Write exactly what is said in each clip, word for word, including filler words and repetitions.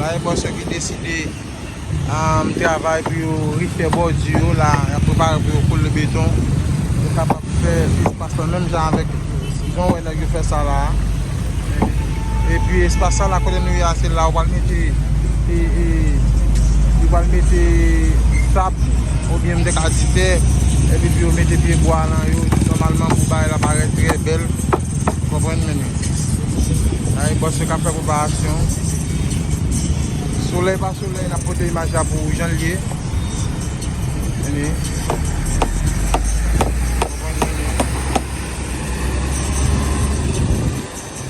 Ay, bòs yo ki deside, um, travay pou yo refè bòdi yo la, y ap prepare pou yo koule beton. Yo kapab fè espas la menm jan avèk, jan w wè nèg yo fè sa la. Epi espas sa la kote nou ye a, se la yo pral mete, e, e, yo pral mete sab oubyen m te ka di tè, epi pou yo mete pye bwa lan yo, nòmalman pou bagay la parèt trè bèl. Konprann, men. Ay, bòs yo k ap fè preparasyon. Solèy pa solèy, n ap pote imaj la pou ou jan l ye. Men. Konprann, men.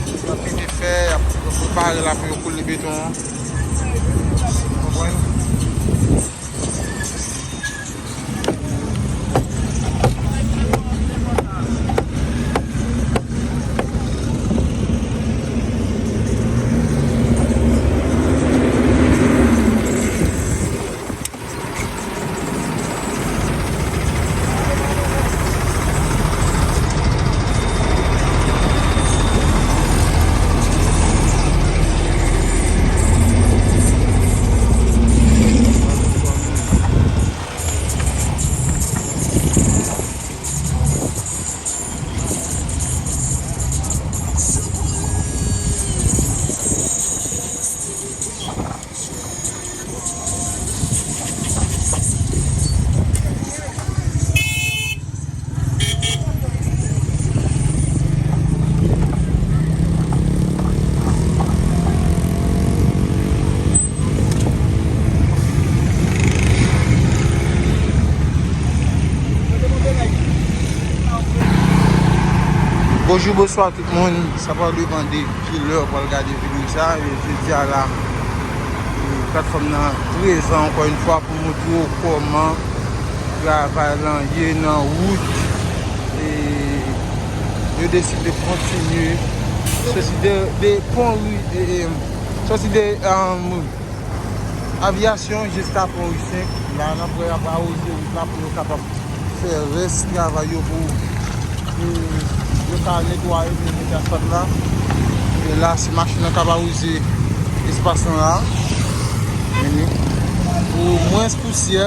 Y ap mete fè, y ap prepare la pou yo koule beton an. Konprann? Bonjou, bonswa tout moun. Sa pa depann de ki lè w pral gade videyo sa. E jodi a la, e, platfòm nan prezan ankò yon fwa pou montre w kòman travay lan ye nan wout. E yo deside kontinye soti de, de Pon Ri, e, e, soti de, um, Avyasyon jiska Pon Ri senk. La, n ap wè y ap awoze wout la pou yo kapab fè rès travay yo pou, pou yo ka netwaye, pou yo mete asfalt la. E la, se machin nan k ap awoze espas lan la. Vini. Pou mwens pousyè,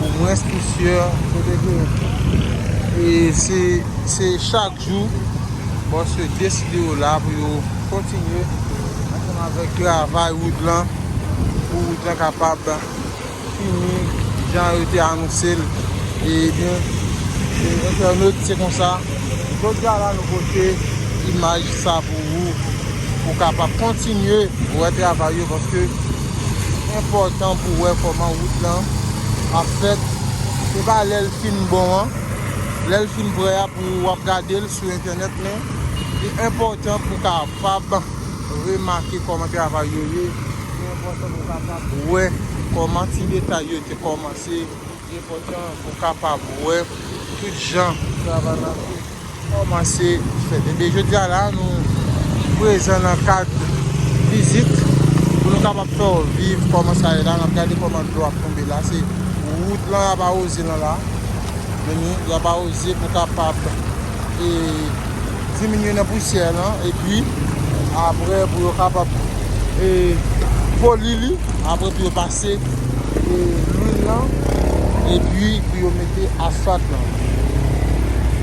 pou mwens pousyè, kote ke, e se, se chak jou, bòs yo deside yo la pou yo kontinye ansanm avèk travay wout lan, pou wout lan kapab fini jan yo te anonse l. Ebyen, e entènot, se konsa. Jodi a la, nou pote imaj sa pou ou, pou kapab kontinye wè travay yo, paske enpòtan pou wè kòman wout lan ap fèt. Se pa lè l fin bon an, lè l fin prè a pou w ap gade l sou entènèt, men li enpòtan pou w kapab remake kòman travay yo ye. Li enpòtan pou w kapab wè kòman ti detay yo te kòmanse. Li enpòtan pou w kapab wè tout jan travay la te kòmanse fèt. Ebyen, jodi a la, nou prezan nan kad vizit pou nou kapab fè w viv kòman sa ye la. N ap gade kòman dlo ap tonbe la. Se wout lan y ap awoze lan la. Men nou, y ap awoze pou kapab, e, diminye nan pousyè lan, epi apre pou yo kapab, e, poli li, apre pou yo pase, e, lwil lan, epi pou yo mete asfalt lan.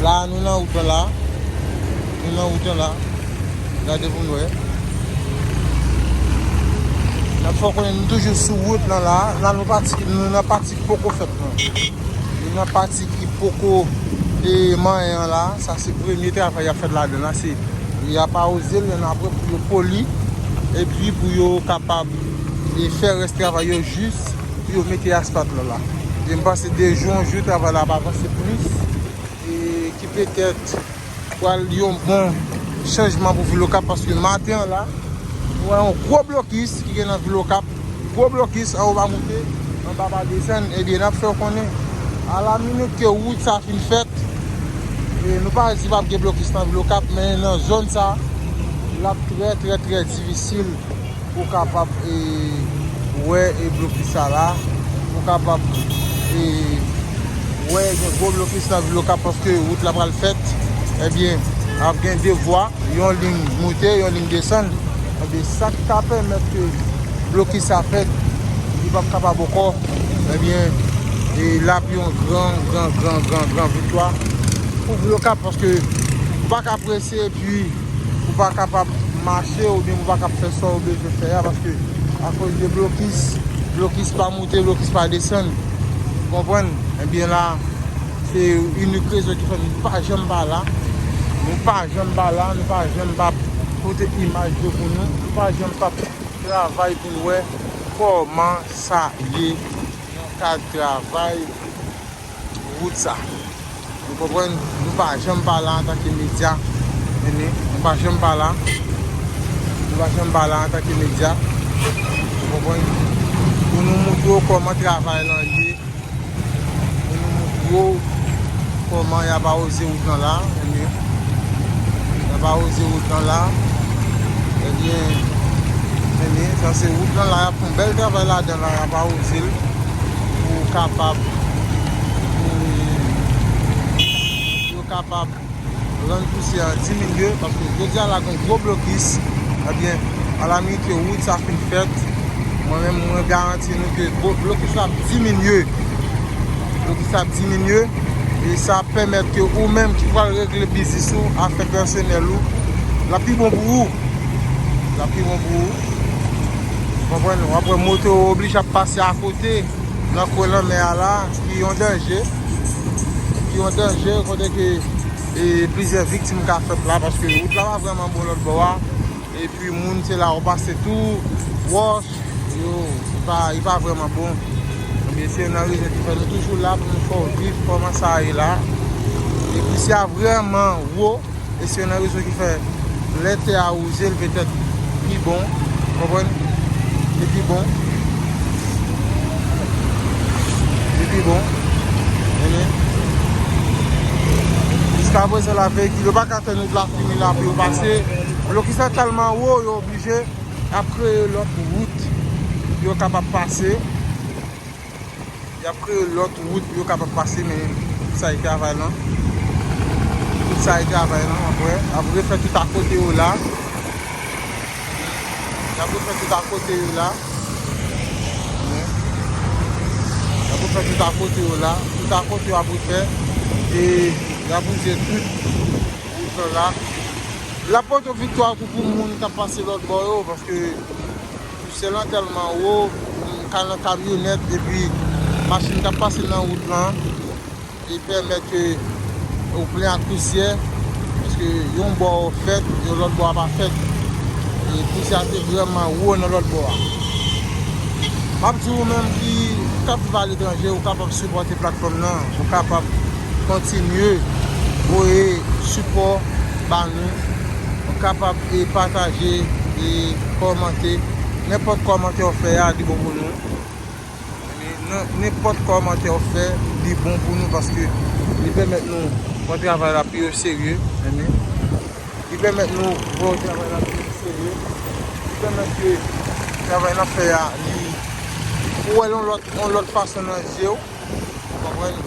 La, nou nan wout lan la. Nou nan wout lan la. Gade pou nou wè. N ap fè w konnen nou toujou sou wout lan la. La, nou pati, nou nan pati ki poko fèt lan. Nou nan pati ki poko, e, manyen an la. Sa se premye travay y ap fèt ladan la. Se, y ap awoze l, men apre pou yo poli, epi pou yo kapab, e, fè rès travay yo jis pou yo mete asfalt lan la. E m panse de jou an jou, travay la ap avanse plis, e ki petèt pral yon bon chanjman pou vil Okap, paske maten an la, nou wè yon gwo blokis ki gen nan vil Okap, gwo blokis anwo pa moute, anba pa desann, ebyen, n ap fè w konnen, a la minit ke wout sa fin fèt, e nou pa di p ap gen blokis nan vil Okap, men nan zòn sa, l ap trè, trè, trè difisil pou kapab, e, wè, e, blokis sa la, pou kapab, e, wè gen gwo blokis nan vil Okap, paske wout la pral fèt, ebyen, ap gen de vwa, yon liy moute, yon liy desann. Ebyen, sa k ka pèmèt ke blokis sa fèt, li p ap kapab ankò, ebyen, e l ap yon gran, gran, gran, gran, gran viktwa pou vil Okap, paske ou pa ka prese, epi ou pa kapab mache, oubyen ou pa kab fè sa w bezwen fè a, paske akoz de blokis, blokis pa moute, blokis pa desann. Ou konprann? Ebyen la, se inik rezon ki fè nou pa janm pa la. Nou pa jann pa la, nou pa jann pa pote imaj yo pou nou, nou pa jann pa travay pou n wè kòman sa ye nan kad travay wout sa. Nou konprann, nou pa janm pa la antanke medya. Tande, nou pa janm pa la. Nou pa janm pa la antanke medya. Ou konprann? Pou nou moutre w kòman travay lan ye. Pou nou moutre w kòman y ap awoze wout lan la, tande. Y ap awoze wout lan la. Ebyen, tande, sa se wout lan la, y ap fè yon bèl travay ladan la, y ap awoze l pou kapab, pou yo kapab rann pousyè a diminye, paske jodi a la gen gwo blokis, ebyen, alamit ke wout sa fin fèt, mwen menm, mwen garanti nou ke blo-, blokis la ap diminye. Blokis la ap diminye, e sa ap pèmèt ke ou menm ki pral regle biznis ou, afè pèsonèl ou, l ap pi bon pou ou. L ap pi bon pou ou. Konprann? W ap wè moto yo oblije ap pase akote, nan kwen lanmè a la, ki yon danje. Ki yon danje, kote ke e plizyè viktim ka fèt la, paske wout la pa vrèman bon lòt bò a. Epi moun se la yo pase tou, wòch, yo, li pa, li pa vrèman bon. Ebyen, se youn nan rezon ki fè nou toujou la pou nou fè w viv kòman sa ye la. Epi si a vrèman wo, e se youn nan rezon ki fè lè tè a wouze, l petèt pi bon, konprann? Li pi bon. Li pi bon. Tande. Jiskaprezan la, veyikil yo pa ka tann wout la fini la pou yo pase. Blokis la tèlman wo, yo oblije ap kreye lòt wout pou yo kapab pase. Y ap kreye lòt wout pou yo kapab pase, men tout sa e travay lan. Tout sa e travay lan, w ap wè. Y ap refè tout akote yo la. Y ap refè tout akote yo la. Y ap refè tout akote yo la. Tout akote yo ap refè. E y ap bouze tout wout lan la. L ap pote yon viktwa tou pou moun k ap pase lòt bò yo, paske pousyè lan tèlman wo, ka nan kamyonèt, epi machin k ap pase nan wout lan, li pèmèt ke ou plen ak pousyè, paske yon bò fèt, yon lòt bò a pa fèt. E pousyè a te vrèman wo nan lòt bò a. M ap di ou menm ki, k ap viv aletranje, ou kapab sipòte platfòm nan, ou kapab kontinye voye sipò ba nou, ou kapab e pataje e kòmante. Nenpòt kòmantè w fè a, li bon pou nou. Nan, nenpòt kòmantè w fè, li bon pou nou paske li pèmèt nou pran travay la pi o serye. Li pèmèt nou wè travay la pi o serye. Li pèmèt ke travay n ap fè a, li, ou wè l yon lòt, yon lòt fason nan je w. Ou konprann?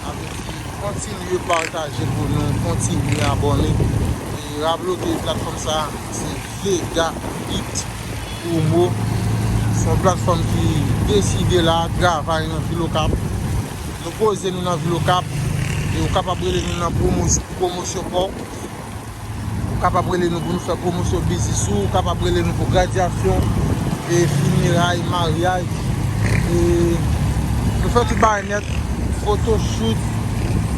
Sa vle di, kontinye pataje pou nou, kontinye abòne. E raple w ke platfòm sa a, se Vega Beat Promo. Se yon platfòm ki deside la, travay nan vil Okap. Nou poze nou nan vil Okap. E ou kapab rele nou nan pwomo-, pwomosyon pa w. Ou kapab rele nou pou nou fè pwomosyon biznis ou, ou kapab rele nou pou gradyasyon, e fineray, maryaj, e nou fè tout bagay nèt, photoshoot,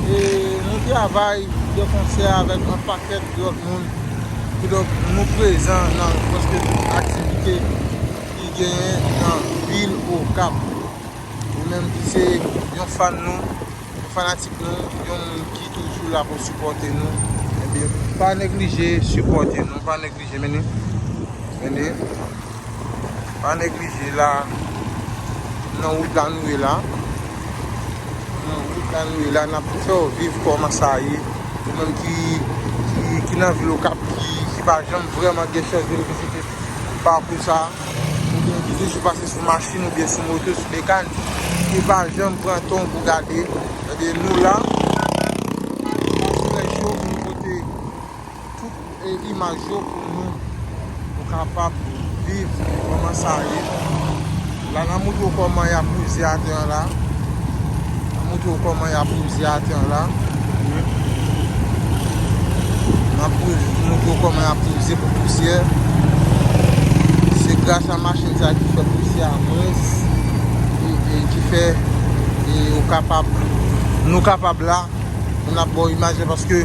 e nou travay de konsè avèk yon pakèt lòt moun. Kidonk, nou prezan nan prèske tout aktivite ki genyen nan vil Okap. Ou menm ki se yon fan nou, yon fanatik nou, yon moun ki toujou la pou sipòte nou, ebyen, pa neglije sipòte nou, pa neglije, men, men, pa neglije la, nan wout la nou ye la. Nan wout la nou ye la, n ap fè w viv kòman sa ye. Ou menm ki, ki, ki nan vil Okap, ki, ki pa janm vrèman gen chans vin vizite pakou sa, oubyen ki toujou pase sou machin oubyen sou moto, sou bekàn, ki pa janm pran tan pou gade. Ebyen, nou la, nan solèy cho, pou nou pote tout, e, imaj yo pou nou, pou kapab Kòman sa ye? La, n ap montre w kòman y ap wouze atè an la. N ap montre w kòman y ap wouze atè an la. N ap wouze, montre w kòman y ap wouze pou pousyè. Se gras a machin sa ki fè pousyè a mwens e, e ki fè e ou kapab, nou kapab la. N ap ba w imaj la paske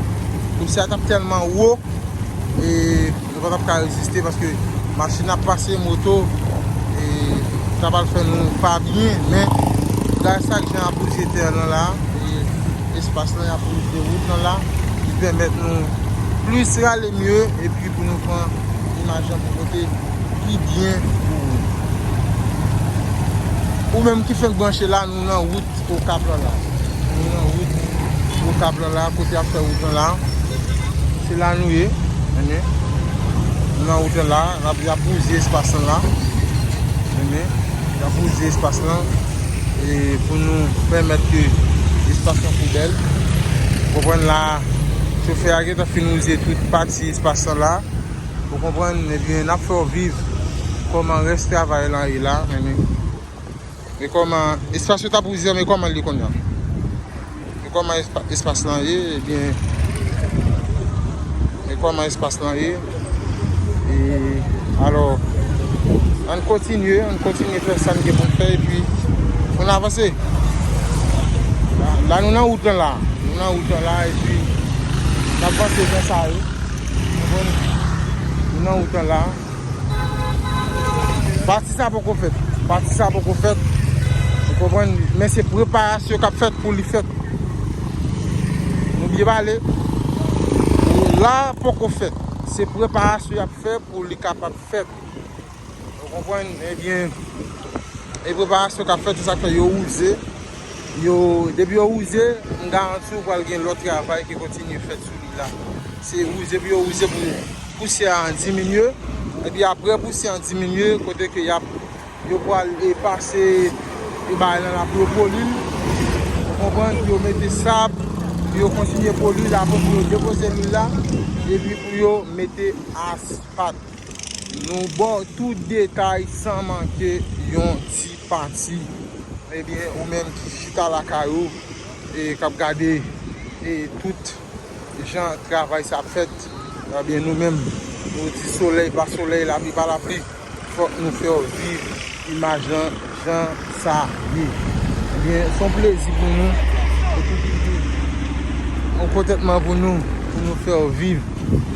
pousyè a t ap tèlman wo. E nou pa t ap ka reziste paske machin ap pase, moto, e sa pral fè nou pa byen, men gras ak jan y ap wouze tè lan la, e espas lan, y ap wouze wout lan la, ki pèmèt nou plis rale mye, epi pou nou pran imaj lan pou pote pi byen pou ou. Ou menm ki fenk branche la, nou nan wout Okap lan la. Nou nan wout Okap lan la, kote y ap fè wout lan la. Se la nou ye. Tande. Nou nan wout lan la, n ap, y ap wouze espas lan la. Tande. Y ap wouze espas lan. E pou nou pèmèt ke espas lan pi bèl. Ou konprann la, chofè a gentan fin wouze tout pati espas lan la. Ou konprann? Ebyen, n ap fè w viv kòman rès travay lan ye la. Tande. Men kòman espas yo t ap wouze an, men kòman l ye kounye a? Men kòman espa-, espas lan ye? Ebyen, men kòman espas lan ye? E, alò, ann kontinye, ann kontinye fè sa n gen pou n fè, epi pou n avanse. La, la, nou nan wout lan la. Nou nan wout lan la, epi n ap vanse jan sa ye. Konprann? Nou nan wout lan la. Pati sa poko fèt. Pati sa poko fèt. Ou konprann? Men se preparasyon k ap fèt pou li fèt. Nou byen pale. La poko fèt. Se preparasyon y ap fè pou li kapab fèt. Ou konprann? Ebyen, e preparasyon k ap fèt, se sa k fè yo wouze. Yo, depi yo wouze, m garanti w pral gen lòt travay ki kontinye fèt sou li la. Se wouze pou yo wouze pou pousyè a diminye. Epi apre pousyè a diminye, kote ke y ap, yo pral, e, pase, e, bagay lan la pou yo poli l. Ou konprann? Pou yo mete sab, pou yo kontinye poli l, apre pou yo depoze lwil la, epi pou yo mete asfalt. Nou ba w tout detay san manke yon ti pati. Ebyen, ou menm ki chita lakay ou e k ap gade e tout jan travay sa ap fèt, ebyen, nou menm, nou di solèy pa solèy, lapli pa lapli, fòk nou fè w viv imaj lan jan sa ye. Ebyen, se yon plezi pou nou, e tou, tou, tou, yon kontantman pou nou, pou nou fè w viv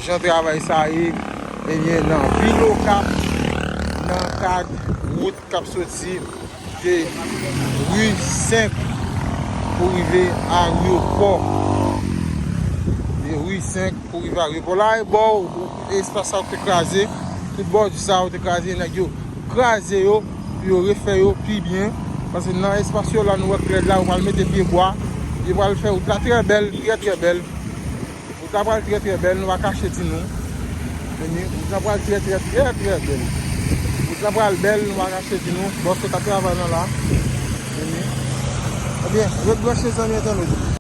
jan travay sa ye, ebyen, nan vil Okap, nan kad wout k ap soti de ri senk pou rive ayewopò. De ri senk pou rive ayewopò. La, e bò espas sa yo te kraze, tout bòdri sa yo te kraze, nèg yo kraze yo pou yo refè yo pi byen. Paske nan espas yo la nou wè klèd la, yo pral mete pye bwa, yo pral fè wout la trè bèl, trè, trè bèl. Wout la pral trè, trè bèl, nou pa kache di nou. Tande, wout la pral trè, trè, trè, trè bèl. Wout la pral bèl, nou pa kache di nou. Bòs yo t ap travay nan la. Tande. Ebyen, ret branche zanmi entènot.